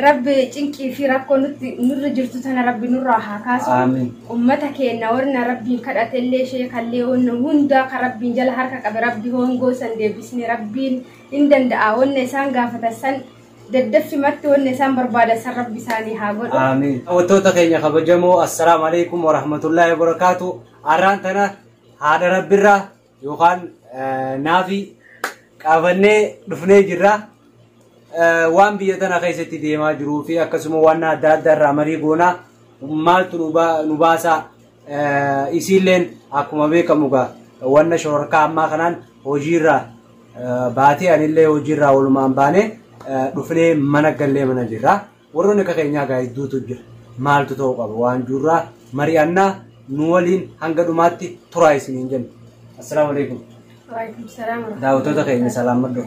Rabbi cinqii fi rakkoo nutti nurra jirtu tana Rabbi nurraa haa kaasu. Amiin. Ummata keenya warra Rabbiin kadhatellee sheekallee wanna hundaa kan Rabbiin jala harka qabe Rabbi hongoo san deebisne Rabbiin hin danda'a wanna isaan gaafatan san daddaffi matti wanna isaan barbaadan san Rabbi isaanii haa godhu. Amiin. Daawwattoota keenya kabajamoo, assalaamu alaikum warahmatullaahi wabarakaatu. Har'aan tana haadha Rabbirraa yookaan naafi qabannee dhufnee jirra. Waan biyya tana keessatti deemaa jiruu fi akkasuma waan adda addaa irraa marii goonaa maaltu nu baasaa. Isiilleen akkuma beekamu gaa wanna shororkaa ammaa kanaan hojiirraa baatee anillee hojiirraa walumaan baanee dhufnee mana gallee mana jirra. Warroonni akka keenyaa gaa hedduutu jira. Maaltu ta'uu qaba waan jirraa mari'annaa nu waliin hanga dhumaatti turaa isiniin jenna. Assalaamu alaikum. Waalaikum salaam. Daawwattoota keenya salaamadhu.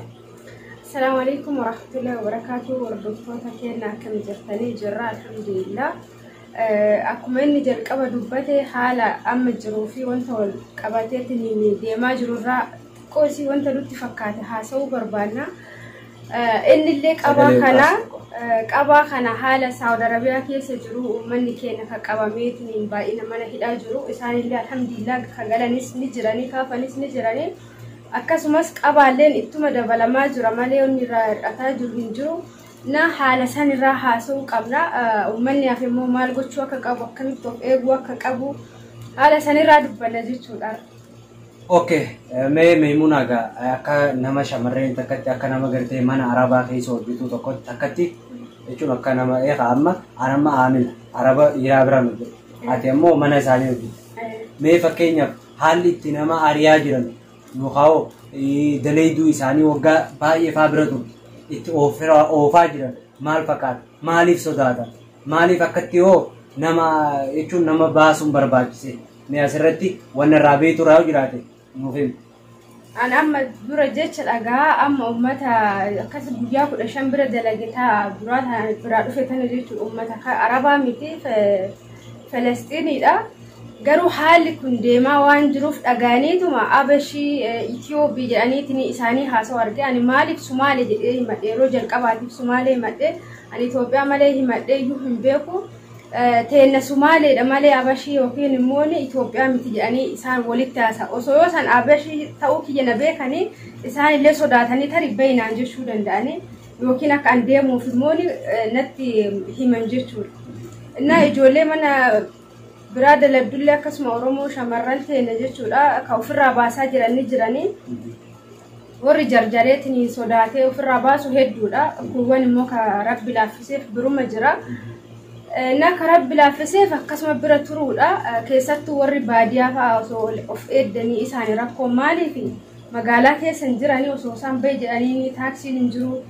Assalaamu alaikum warahmatullahi wabarakatuh. Hordoftoota keenya, akkam jirtanii? Jirra, alhamdulillah. Akkuma inni jalqaba dubbate, haala amma jiruu fi wanta wal qabateetiin deemaa jirurraa xiqqoo isii wanta nutti fakkaate haasa'uu barbaanna. Inni illee qabaa Sagalee kana kaasuu. Qabaa kana haala Saawud Arabiyaa keessa jiru, uummanni keenya kan qabameetiin baay'ina mana hidhaa jiru, isaanillee alhamdulillah kan galanis ni jiranii, kaafanis ni jiranii. Akkasumas qabaalleen ittuma dabalamaa jira malee wanni irraa hir'ataa jiru hin jiru. Na haala san irraa haasa'uu qabna. Uummanni hafe immoo maal gochuu akka qabu, akkamitti of eeguu akka qabu haala san irraa dubbanna jechuudha. Okay, mee Meemunaa gaa akka nama shamarreen takkatti, akka nama gartee mana arabaa keessa hojjetu tokko takkatti jechuun, akka nama eegaa amma an amma aamila araba dhiiraa biraan hojjetu. Ati ammoo mana isaanii hojjetu. Mee fakkeenyaaf haalli itti nama ariyaa jiran yookaan daleeyduu isaanii waggaa baay'ee faa bira turte itti oofaa jiran maal fakkaata? Maaliif sodaatan? Maaliif akkatti hoo nama jechuun nama baasuun barbaachise? Mee asirratti wanna irraa beektu irraa yoo jiraate nuuf himi. An amma dura jecha dhagaa amma uummata akkas guyyaa 15 bira dalage taa duraa tana biraa dhufe tana jechuun uummata arabaa miti, Falastiiniidha. Garuu haalli kun deemaa waan jiruuf dhagaaniituma Abashii Itiyoobii jedhaniitiin isaanii haasa'u arge. Ani maaliif Sumaalee jedhee himadhe? Yeroo jalqabaatiif Sumaalee himadhe. Ani Itoophiyaa malee himadhee iyyuu hin beeku. Teenna Sumaaleedha malee Abashii yookiin immoo Itoophiyaa miti jedhanii isaan walitti haasa. Osoo yoo san Abashii ta'uu kiyya na beekanii, isaan illee sodaatanii tarii bayinaan jechuu danda'anii yookiin akka an deemuuf immoo natti himan jechuudha. Innaa ijoollee mana biraa daladdullee akkasuma Oromoo shamarran teenya jechuudha kan ofirraa baasaa jiran ni jiranii. Warri jarjareetiin sodaatee ofirraa baasu hedduudha. Kuuwwan immoo ka Rabbi laaffiseef biruma jira. Na ka Rabbi laaffiseef akkasuma bira turuudha. Keessattuu warri baadiyyaa fa'aa osoo of eeddanii isaanii rakkoo maaliif magaalaa keessa hin jiranii, osoo isaan bahe jedhanii taaksiin hin jiru.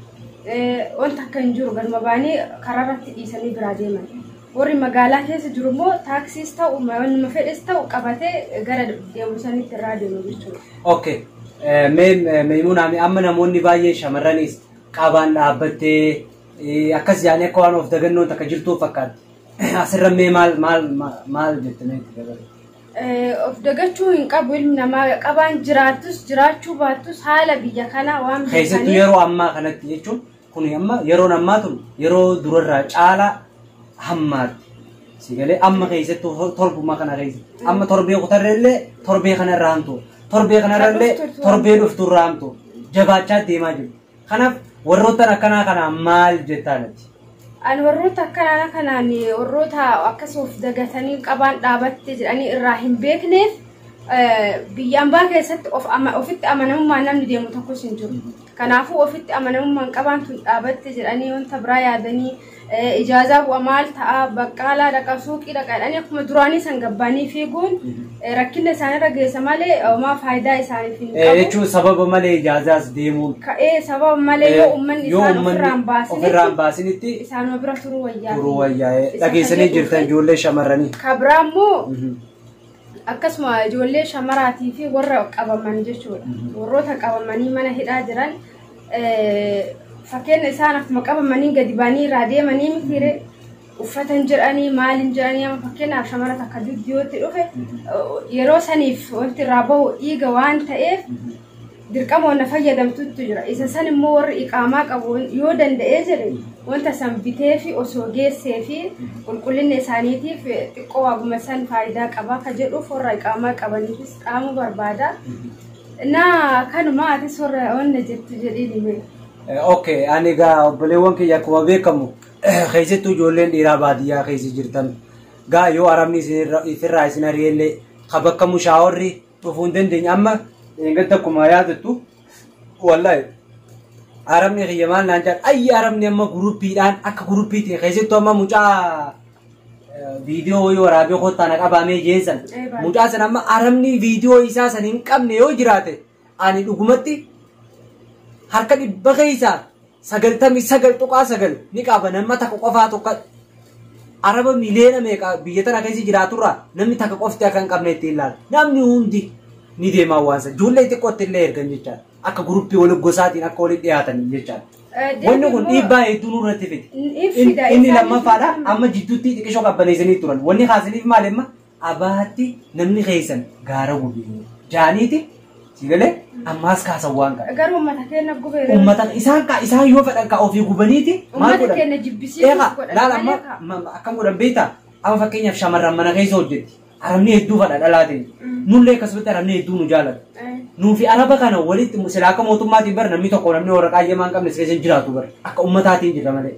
Wanta akka hin jiru galma baanii karaarratti dhiisanii biraa deeman. Warri magaalaa keessa jiru immoo taaksiis ta'u wannuma fedhes ta'u qabatee gara deemu sanitti irraa deemu jechuudha. Okay. Mee Meemunaa, mee amma namoonni baay'een shamarranis qabaan dhaabbattee akkas jedhanii akka waan of dagannoon takka jirtuu fakkaatti. Asirra mee maal maal maal jette mee itti dabalu? Of dagachuu hin qabu ilmi namaa, qabaan jiraattus jiraachuu baattus haala biyya kanaa waan Keessattuu yeroo ammaa kanatti jechuun kun amma yeroon ammaa tun yeroo durarraa caalaa hammaatti. Si galee? Amma keessattuu torbuma kana keessatti amma torbee kutarree illee torbee kana irraa hamtu, torbee kanarra illee torbee dhuftu irraa hamtu jabaachaa deemaa jiru. Kanaaf warroottan akkanaa kana maal jettaa natti? Ani warroota akkanaa kanaan, warroota akkas of dagatanii qabaan dhaabatte jedhanii irraa hin beekneef, biyya ambaa keessatti ofitti amanamummaan namni deemu tokkos hin jiru. Kanaafuu ofitti amanamummaan qabaan tun dhaabatte jedhanii wanta biraa yaadanii ijaazaa bu'a, maal ta'a, baqqaalaa dhaqa, suuqii dhaqa jedhanii akkuma duraanii san gabbaanii fiiguun rakkina isaanirra geessa malee homaa faayidaa isaaniif hin qabu. Jechuun sababa malee ijaazaas deemuun. Ka'ee sababa malee yoo uummanni yoo isaan uummanni ofirraa hin baasinitti ofirraa hin baasinitti isaanuma bira turuu wayyaa. Turuu wayyaa'ee Isa dhageessanii kan jirtan jedhuu ijoollee shamarranii. Kabraa immoo akkasuma ijoollee shamaraatii fi warra qabaman jechuudha. Warroota qabamanii mana hidhaa jiran, fakkeenya isaan akkuma qabamanii gadi ba'anii irraa deemanii mitiire, uffatan jedhanii maaliin jedhanii, amma fakkeenyaaf shamara takka dugdiyootti dhufe yeroo saniif wanti irraa bahu dhiiga waan ta'eef Dirqama wanna fayyadamtutu jira. Isa san immoo warri iqaamaa qabu yoo danda'ee jedhe wanta san bitee fi osoo geessee fi qulqullinna isaaniitiif xiqqoo waaguma san faayidaa qaba ka jedhuuf warra iqaamaa qabaniifis qaama barbaada. Na kanuma atis warra wanna jettu jedhiin hime. Okay, ani egaa obboleewwan kiyya akkuma beekamu keessattuu ijoolleen dhiiraa baadiyyaa keessa jirtan gaa yoo arabni ifirraa isin ari'ellee ka bakka mushaawarri dhufuu hin dandeenye amma eegatti akkuma yaadattu wallahi arabni kiyya maal naan jedhan ayyi arabni amma guruppiidhaan akka guruppiitiin keessattuu amma mucaa viidiyoo wayii waraabee kottaa na qabaamee jeessan mucaa san amma arabni viidiyoo isaa san hin qabne yoo jiraate ani dhugumatti harka 100 keessaa 99.9 ni qaba nama takka qofaa tokko araba miliyoona meeqa biyya tana keessa jiraaturraa namni takka qofti akka hin qabne ittiin ilaala. Namni hundi ni deema hawaasa. Ijoollee xiqqootti illee ergan jechaadha. Akka guruppii wal gosaatiin akka walitti dhiyaatan jechaadha. Wanni kun dhiibbaa hedduu nurratti fide. Inni lammaffaadha amma jidduutti xiqqishoo qabbaneessanii turan. Wanni kaasaniif maal amma abaatti namni keessan gaara gubee jaaniiti si galee ammaas kaasan waan kana. Garuu uummata keenya gubee. Uummata isaan ka isaan yoo fedhan ka ofii gubaniiti maal Uummata godhan? keenya jibbisiisuuf godhan Laala malee amma akkam godhan beektaa? Amma fakkeenyaaf shamarran mana keessa hojjetti. Arabni hedduu fedha dhalaa ta'e. Nullee akkasumatti arabni hedduu nu jaalata. Nuufi araba kana walitti silaa akka mootummaatiin bara namni tokko namni waraqaa ayyamaa hin qabne keessa hin jiraatu bara. Akka uummataatiin jira malee.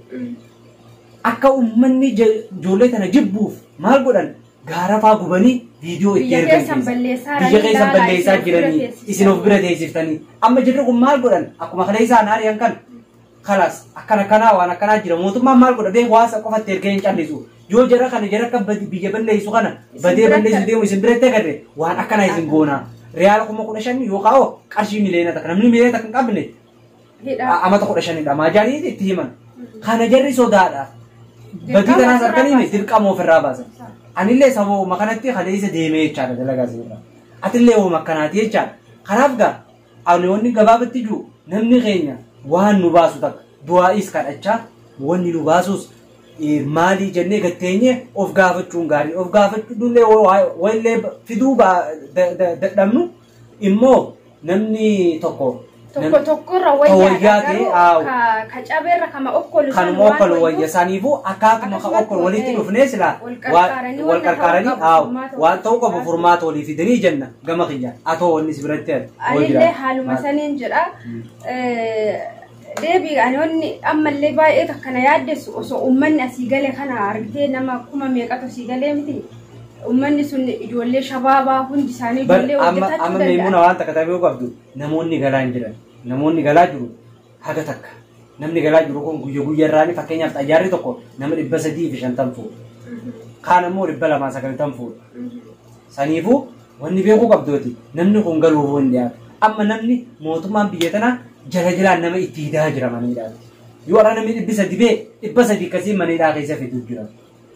Akka uummanni ijoollee tana jibbuuf maal godhan? Gaara faa gubanii viidiyoo itti Biyya ergan keessan keessa. balleessaa Biyya keessan jiranii balleessaa ilaalaa jiranii isin of bira teessiftanii. Amma jirri kun maal godhan? Akkuma kana isaan ari'an kan kalaas akkana akkanaa waan akkanaa jira. Mootummaan maal godha? Beeku hawaasa qofatti ergee hin callisu. Yoo jara kana jara akka biyya balleessu kana Isin badee biratti balleessu deemu isin biratti agarre waan akkanaa isin goona. Riyaala 15,000 yookaan hoo qarshii miliyoona takka namni miliyoona takka hin qabne Hidhaa. amata 15dha. Maajaanii itti himan. Kana jarri sodaadha. Badii Dirqama tanaas ofirraa harkanii baasan. dirqama ofirraa baasan. Anillee sababuma kanatti kaleessa deemee jechaadha dalagaa isirraa. Atillee hooma akkanaati jechaadha. Kanaaf gaa ani wanni gabaabatti jiru namni keenya waan nu baasu takka du'aa'is kadhachaa wanni nu baasus maalii jennee gatteenye of gaafachuun gaarii of gaafachuun wallee fiduu dadhabnu immoo namni tokko Tokko tokkorra wayyaa wayyaadha ta'e, garuu aaw. ka cabeerra kama okkolu san kanuma waan okkalu wayyuu wayya saniifuu akkaatuma ka Akkasumatti okkalu walitti dhufnee silaa wal qarqaaranii wal wanta ta'uu qarqaaranii qabu aaw furmaata waan ta'uu qabu waliif furmaata walii fidanii jenna gama kiyya atoo wanni si biratti hafe yoo Anillee jiraate. haaluma saniin jedha. Deebii ani wanni ammallee baay'ee takka na yaaddessu osoo uummanni asii gale kana argitee nama kuma meeqatu asii galee miti. Uummanni sun ijoollee shabaabaa hundi isaanii Bar ijoollee amma hojjetachuu amma meemuna danda'an. waan takka ta'uu qabdu namoonni galaa hin jiran namoonni galaa jiru haga takka namni galaa jiru kun guyya guyya irraani fakkeenyaaf xayyaarri tokko nama 350 fuudha kaan ammoo 290 fuudha. Saniifuu wanni beekuu qabdooti namni kun galuuf hin dhiyaatu. Amma namni mootummaan biyya tanaa jala jalaan nama itti hidaa jira maniidhaatti. Yoo har'a namni 300 bee 300 akkasii maniidhaa keessa fiduu jira.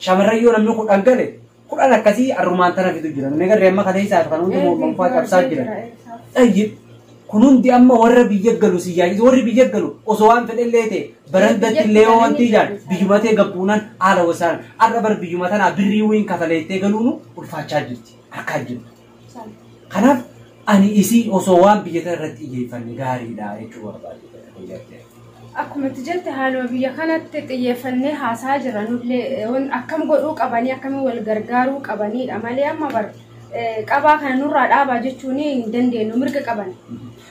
Shamarran yoo namni 10 gale 10 akkasii arrumaan tana fiduu jira. Namni garee amma kana isaaf kan hundi mormanfaa cabsaa jira. Tayyib kun hundi amma warra biyya galu si yaajisu warri biyya galu osoo waan fedhellee ta'e barandatti illee yoo wanti ijaan biyyuma ta'e gabbuunaan haala wasaan har'a bar biyyuma tanaa birrii wayiin kafaleettee galuunu ulfaachaa jirti harkaa jirti. Kanaaf ani isii osoo waan biyya tana irratti xiyyeeffanne gaariidha jechuu barbaade. Akkuma itti jette haaluma biyya kanatti xiyyeeffannee haasaa jira nullee akkam godhuu qabanii akkamiin wal gargaaruu qabanidha malee amma bar qabaa kana nurraa dhaabaa jechuun hin dandeenyu mirga qaban.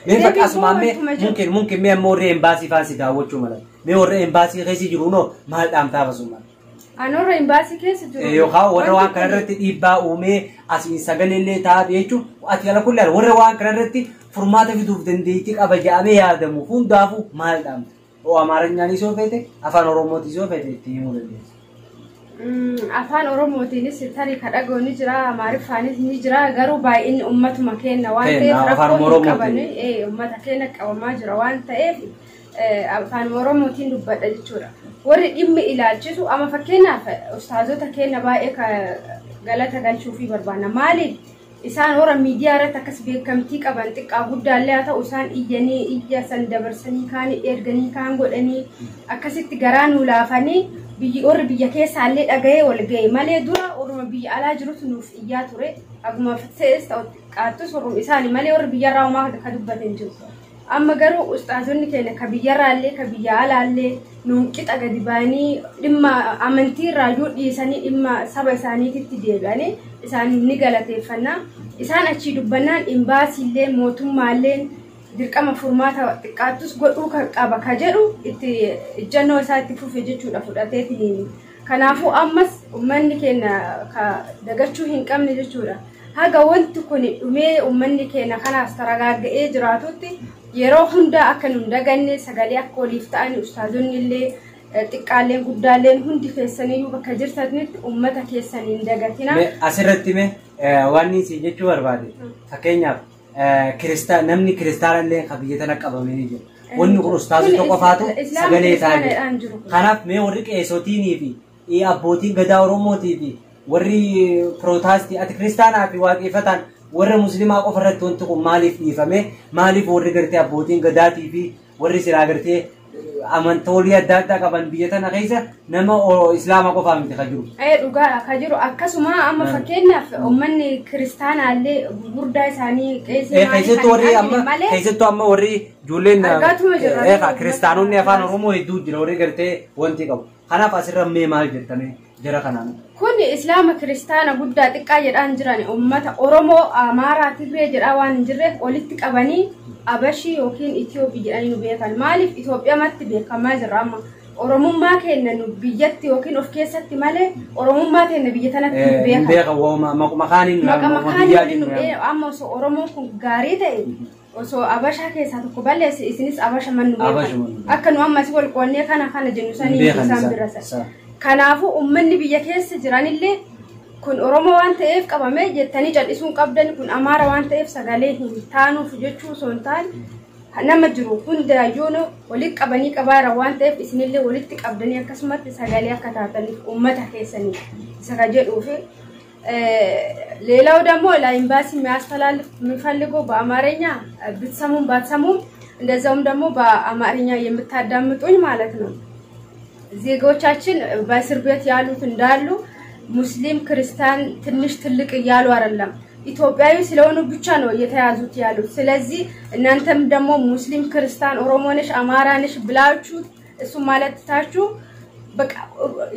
Mee Deebii bakka asumaan mee immoo wantuma jiru. mungkin mungkin mee amma warra embaasii faan si daawwachuu mala. Mee warra embaasii keessa jiru noo maal dhaamtaaf asumaan? Ani warra embaasii keessa jiru. Yookaan warra waan Wanti kana kun irratti dhiibbaa uumee asiin sagalee taa'e jechuun ati ala kullee warra waan kana irratti furmaata fiduuf dandeettii qaba jedhamee yaadamu hundaafuu maal dhaamta? Oo Amaarinyaanis yoo feete afaan Oromootis yoo feete itti himuu dandeessa. Afaan Oromootiinis tarii ka dhaga'u ni jira, Amaariffaanis ni jira, garuu baay'inni uummatuma keenya waan Keenya, ta'eef afaan rakkoo hin Oromootiin. qaban uummata keenya qabamaa jira waan ta'eef afaan Oromootiin dubbadha jechuudha. Warri dhimmi ilaalchisu amma fakkeenyaaf ustaazota keenya baay'ee ka galata galchuufii barbaanna. Maaliif isaan warra miidiyaa irratti akkas beekamtii qaban xiqqaa guddaallee haa ta'u isaan iyyanii iyya san dabarsanii kaan erganii kaan godhanii akkasitti garaa nuu laafanii biyyi warri biyya keessaallee dhaga'ee wal ga'e malee dura warruma biyya alaa jirutu nuuf iyyaa ture. Akkuma ta'es ta'u xiqqaattus warruma isaanii malee warri biyya irraa homaa ka dubbatan jiru. Amma garuu ustaazonni keenya ka biyyarraallee ka biyya alaallee nuun qixa gadi ba'anii dhimma amantii irraa yoo dhiisanii dhimma saba isaaniititti deebi'anii isaan ni galateeffanna. Isaan achii dubbannaan imbaasiillee mootummaallee dirqama furmaata xiqqaattus godhuu kan qaba ka jedhu itti ijjannoo isaa itti fufe jechuudha fudhateetiin. Kanaafuu ammas uummanni keenya ka dagachuu hin qabne jechuudha. Haga wanti kun dhumee uummanni keenya kanaas taragaaga'ee jiraatutti yeroo hundaa akka nu hin daganne sagalee akka waliif ta'an ustaazonni illee xiqqaalleen guddaalleen hundi keessaniyyuu bakka jirtanitti uummata keessan hin dagatina. Mee asirratti mee waan inni jechuu barbaade fakkeenyaaf namni kiristaana illee kan biyya tana qabamee ni jira. Wanni kun ustaazota qofaatu sagalee ta'aa jira. Kanaaf mee warri qeesotiinii fi abbootiin gadaa Oromootii fi warri pirootaastii ati kiristaanaa fi waaqeffataan warra musliimaa qofa irratti wanti kun maaliif dhiifame, maaliif warri gartee abbootiin gadaatii fi warri silaa gartee amantoolii adda addaa qaban biyya tana keessa nama islaama qofaa miti kan jiru. Dhugaadha kan jiru akkasuma amma fakkeenyaaf uummanni kiristaanaallee gurguddaa isaanii qeesii Keessattuu warri amma keessattuu amma warri ijoolleen Argaatuma jira. Kiristaanonni afaan Oromoo hedduu jira warri gartee wanti qabu. Kanaaf asirra mee maal jettame jara kanaan? Kun islaama kiristaana guddaa xiqqaa jedhaan jiran uummata Oromoo Amaaraa Tigree jedhaa waan hin jirreef walitti qabanii Abashii yookiin Itiyoophii jedhanii nu beekan. Maaliif Itoophiyaamatti beekamaa jirra amma? Oromummaa keenya nu biyyatti yookiin of keessatti malee Oromummaa keenya biyya tanatti nu beekan. Beekan waa'uma maquma kaaniin Maqama kaaniin nu amma osoo Oromoon kun gaarii ta'e osoo Abashaa keessaa tokko balleesse isinis Abasha man nu beekan. Akka nu amma asii wal qoonnee kana kana jennu sanii isaan bira sana. Kanaafuu uummanni biyya keessa jiranillee kun Oromoo waan ta'eef qabame jettanii cal'isuun qabdan, kun Amaara waan ta'eef sagalee hin taanuuf jechuu osoo hin taane nama jiru hundaayyuu walitti qabanii qabaara waan ta'eef isinillee walitti qabdanii akkasumatti sagalee akka taataniif uummata keessanii isa ka jedhuufi. ሌላው ደግሞ ለኤምባሲ የሚያስተላልፍ የሚፈልገው በአማርኛ ብትሰሙም ባትሰሙም እንደዛውም ደግሞ በአማርኛ የምታዳምጡኝ ማለት ነው። ዜጎቻችን በእስር ቤት ያሉት እንዳሉ ሙስሊም ክርስቲያን ትንሽ ትልቅ እያሉ አይደለም፣ ኢትዮጵያዊ ስለሆኑ ብቻ ነው እየተያዙት ያሉት። ስለዚህ እናንተም ደግሞ ሙስሊም ክርስቲያን ኦሮሞ ነሽ አማራ ነሽ ብላችሁ እሱ ማለት ታችሁ በቃ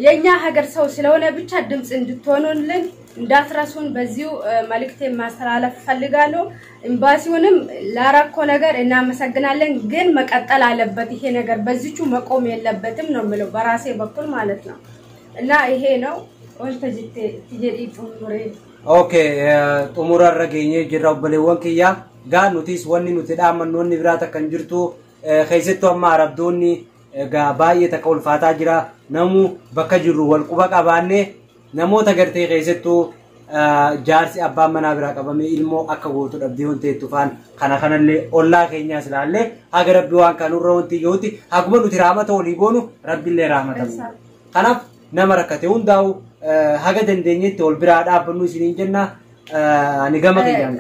የኛ ሀገር ሰው ስለሆነ ብቻ ድምጽ እንድትሆኑልን እንዳትረሱን በዚሁ መልእክቴን ማስተላለፍ እፈልጋለሁ። ኤምባሲውንም ላረኮ ነገር እናመሰግናለን፣ ግን መቀጠል አለበት ይሄ ነገር በዚቹ መቆም የለበትም ነው የምለው በራሴ በኩል ማለት ነው። እና ይሄ ነው ወንተ ጅቴ ትጀዲ ጥሙሬ Okay, xumurarra geenyee jirra obboleewwan kiyya. Gaa nutis wanni nuti dhaammannu wanni biraa takka hin jirtu. Keessattuu amma arabdoonni gaa baay'ee takka ulfaataa jira. Namu bakka jirru wal quba qabaannee namoota gartee keessattuu jaarsi abbaan manaa biraa qabamee ilmoo akka gootu dhabdee wanti hedduu faan kana kanallee ollaa keenyaas ilaallee haga rabbi waan kanurra wanti jirutti haguma nuti raamata walii goonu rabbiillee raamata. Kanaaf nama rakkate hundaa'u haga dandeenyetti wal biraa dhaabbannu isiniin jenna. Ani gama kiyyaan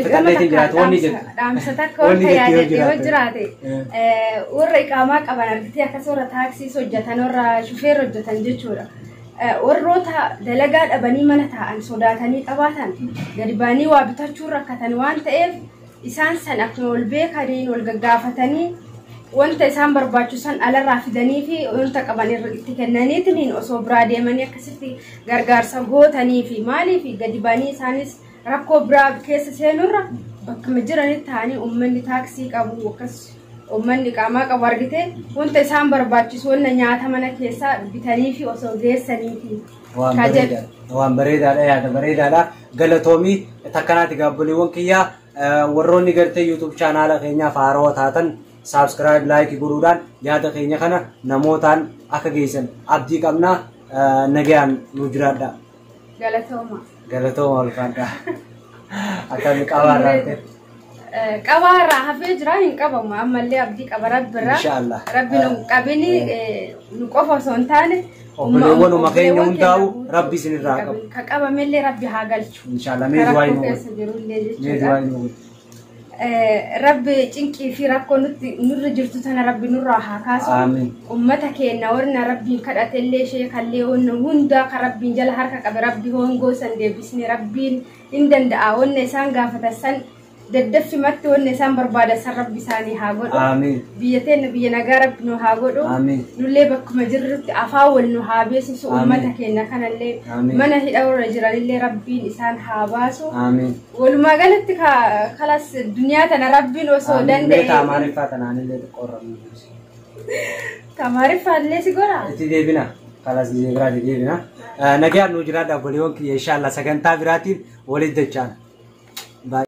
fixanneetiin jiraatu wanni jettu. Dhaamsa takka wanta yaadate yoo jiraate warra iqaamaa qaban argitee akkas warra taaksiis hojjetan warra shufeerra hojjetan jechuudha. Warroota dalagaa dhabanii mana taa'an sodaatanii qabaatan gadi ba'anii waa bitachuu rakkatan waan ta'eef isaan san akkuma wal beekaniin wal gaggaafatanii wanta isaan barbaachisan alarraa fidanii fi wanta qaban itti kennaniitiin osoo biraa deemanii akkasitti gargaarsa gootanii fi maaliif gadi ba'anii isaanis rakkoo biraa keessa seenurra bakkuma jiranitti ta'anii uummanni taaksii qabu akkas uummanni qaamaa qabu argite wanta isaan barbaachisu wanna nyaata mana keessaa bitanii fi osoo geessaniifi. Waan bareedaadha yaada bareedaadha. Galatoomii takkanaati gaabboleewwan kiyyaa warroonni gartee YouTube chaanaala keenyaaf haarawaa taatan subscribe like godhuudhaan yaada keenya kana namootaan akka geessan abdii qabna. Nagayaan nu jiraadha. Galatooma. Galatooma ulfaadha. Akkami qabaarraa ta'e. Qabaarraa hafee jira hin qabamu ammallee abdii qaba rabbirraa. Inshaallah. Rabbi nu qabini nu qofa osoo hin taane obboleewwanuma keenya hundaa'u rabbi isinirraa qabu. Ka qabamellee rabbi haa galchu. Inshaallah mee du'aa hin Rakkoo keessa jirullee Mee jechuudha. du'aa hin oolu. Rabbi cinqii fi rakkoo nutti nurra jirtu tana rabbi nurraa haa kaasu. Amiin. Uummata keenya warra rabbiin kadhatellee ishee kallee wanna hundaa kan rabbiin jala harka qabe rabbi hongoo san deebisne rabbiin hin danda'a wanna isaan gaafatan san Daddaffiumatti wanni isaan barbaadan san Rabbi isaanii haa godhu. Aamiin. Biyya teenya biyya nagaa Rabbi nu haa godhu. Aamiin. Nullee bakkuma jirrutti afaan wal nu haa beeksisu. Aamiin. Uummata keenya kanallee Aamiin. mana hidha warra jiranillee Rabbiin isaan haa baasu. Aamiin. Walumaa galatti kalas duniyaa tana Rabbiin osoo Aamiin. danda'e. Mee Amaariffaa tanaanillee xiqqoorra nu buusi. Amaariffaallee si godha. Itti deebina. Kalas biraatti deebina. Nagaan nu jiraadha obboleewwan kiyya, inshaallah sagantaa biraatiin walitti dachaana.